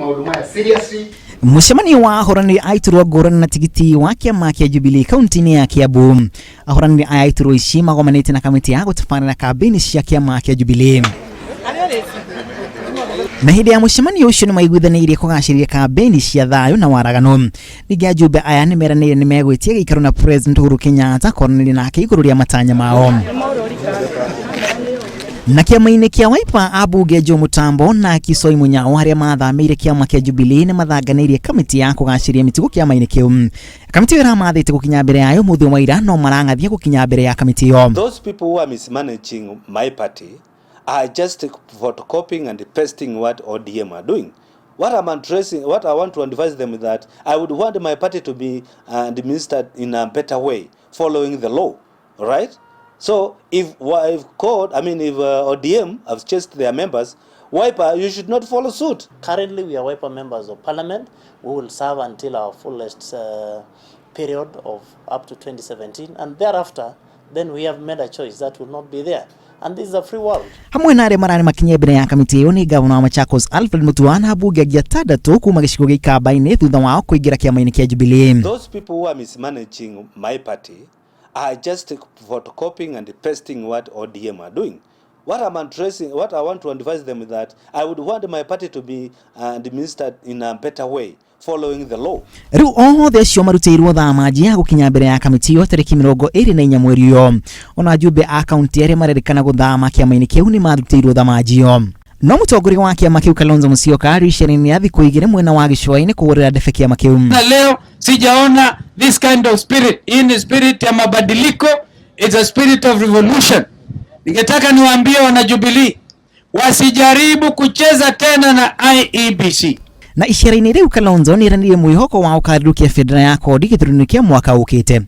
Maũndũ maya seriously. Mũcemanio wa ahũranĩri a iturwa ngũrani na tigiti wa kĩama kĩa Jubilee kaunti-inĩ ya Kiambu. Ahũranĩri aya a iturwa ici magomanĩte na kamĩtĩ ya gũtabarĩra kambĩini cia kĩama kĩa Jubilee. Na hĩndĩ ya mũcemanio ũcio nĩ maiguithanĩirie kũgacĩria kambĩini cia thayũ na waraganu. Ningĩ ajumbe aya nĩ meranĩire nĩ megwĩtia gĩikaro na President Uhuru Kenyatta kwaranĩria nake igũrũ rĩa matanya mao. Na kĩama-inĩ kĩa Wiper ambunge Joe Mutambo na Kisoi Munyao arĩa mathamĩire kĩama kĩa Jubilee nĩ mathanganĩirie kamĩtĩ ya kũgacĩria mĩtugo kĩama-inĩ kĩu. Kamĩtĩ ĩyo ĩramathĩte gũkinya mbere yayo mũthĩ wa ira no marang'athia gũkinya mbere ya kamĩtĩ ĩyo. Those people who are mismanaging my party are just photocopying and pasting what ODM are doing. What I'm addressing, what I want to advise them is that I would want my party to be administered in a better way, following the law, right? So if court, I mean if ODM have chased their members, Wiper, you should not follow suit. Currently, we are Wiper members of parliament. We will serve until our fullest period of up to 2017, and thereafter, then we have made a choice that will not be there. And this is a free world. Hamwe na arĩa mararĩ makinye mbere ya kamĩtĩ ĩyo nĩ gavana wa Machakos Alfred Mutua na ambunge angĩ atandatũ kuma gĩcigo gĩa Ikamba-inĩ thutha wao kũingĩra kĩama-inĩ kĩa Jubilee. Those people who are mismanaging my party are just photocopying and pasting what ODM are doing. What I'm addressing, what I want to advise them is that I would want my party to be administered in a better way, following the law. Rĩu othe acio marutĩirwo thama ya gũkinya mbere ya kamĩtĩ ĩyo tarĩki 24 mweri ũyũ. Ona ajumbe a kaunti arĩa marerĩkana gũthama kĩama-inĩ kĩu nĩ marutĩirwo thamaji ĩyo. No mũtongoria wa kĩama kĩu Kalonzo Musyoka arĩ icera-inĩ rĩa thikũ 2 mwena wa gĩcũa-inĩ kũgũrĩra ndebe kĩama kĩu. Na leo sijaona this kind of spirit. Hii ni spirit ya mabadiliko, it's a spirit of revolution. Ningetaka niwaambie wana Jubilee wasijaribu kucheza tena na IEBC. Na icera-inĩ rĩu Kalonzo nĩ eranĩire mwĩhoko wa gũkandukia bendera ya kodi gĩthurano kĩa mwaka ũkĩte.